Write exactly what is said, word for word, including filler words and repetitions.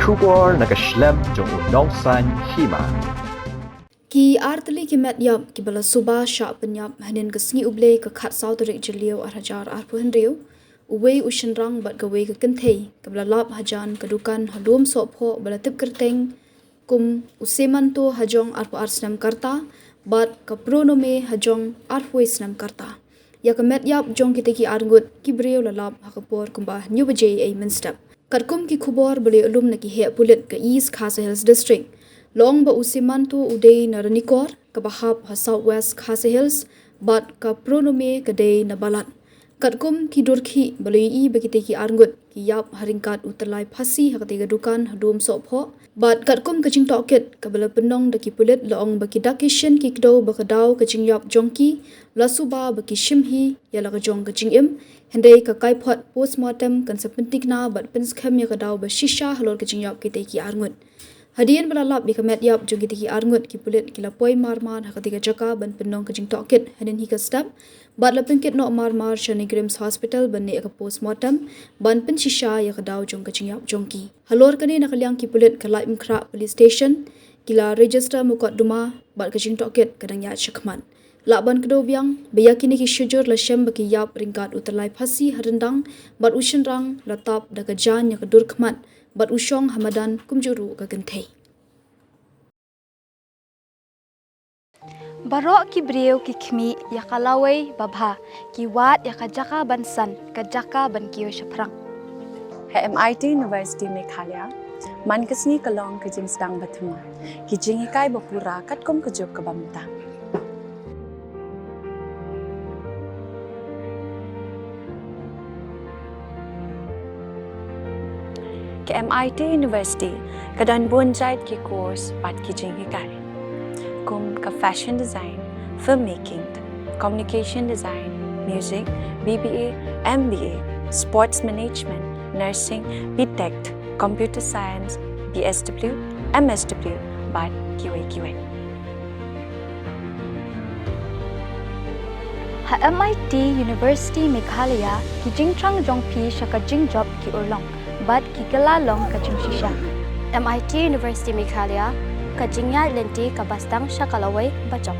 Khubor na ka shlem jong u nongsan hima. Ki artylli ki met ïap kiba la suba shah pynïap hynnin ka sngi U Blei ka khatsaw tarik Jylliew arhajar arphew hynriew, uwei u shynrang bad kawei ka kynthei, kaba la lap hajan ka dukan ha Lumsohphoh ba la tip kyrteng kum u Semanto Hajong arphew ar snem ka rta bad ka Pronome Hajong arphew wei snem ka rta. Ïa ka met ïap jong kitei ki arngut ki briew la lap ha ka por kumba hynñiew baje ei mynstep. Katkum ki khubor ba la ïalum na ki heh pulit ka East Khasi Hills District, la ong ba u Semanto u dei na Ranikor kaba hap ha South West Khasi Hills bad ka Pronome ka dei na Balat. Katkum ki dur khih ba la ïohi ba kitei ki arngut ki ïap ha ryngkat u tyllai phasi ha katei ka dukan ha Lumsohphoh. Bad katkum ka jingtohkit kaba la pynlong da ki pulit la ong ba ki dak ki shin ki kdew ba ka daw ka jingïap jong ki la suba ba ki shim hi ïa la ka jong ka jingim. Hynrei ka kaiphod postmortem kan sa pyntikna bad pynskhem ïa ka daw ba shisha halor ka jingïap kitei ki arngut. Hadien ba la lap ïa ka met ïap jong kitei ki arngut, ki pulit ki la poi marmar ha katei ka jaka ban pynlong ka jingtohkit hynnin hi ka step. Bad la pynkit noh marmar sha NEIGRIHMS Hospital ban leh ka postmortem ban pynshisha ïa ka daw jong ka jingïap jong ki. Halor kane na ka liang ki pulit ka Laitumkhrah Police Station ki la register mukotduma bad ka jingtohkit ka dang ïaid shakhmat. Lah ban kdew biang ba ïa kine ki shujur la shem ba ki ïap ryngkat u tyllai phasi ha ryndang bad u shynrang la tap da ka jaiñ ïa ka dur khmat bad u shong ha madan kumjuh ruh ka kynthei. Baroh ki briew ki khmih ïa ka lawei babha, ki wad ïa ka jaka ban san, ka jaka ban kiew shaphrang. Ha MIT University Meghalaya, man ka sngi ka long ka jingsdang ba thymmai, ki jinghikai ba pura katkum ka juk kaba mynta. Ka MIT University ka don bun jait ki course bad ki jinghikai, kum ka fashion design, filmmaking, communication design, music, BBA, MBA, sports management, nursing, BTech, computer science, BSW, MSW, bad kiwei kiwei. Ha MIT University Meghalaya, ki jingthrang jong phi sha ka jingjop ki urlong bad ki kylla long ka jingshisha. MIT University Meghalaya, ka jingïaid lynti kaba sdang sha ka lawei bajop.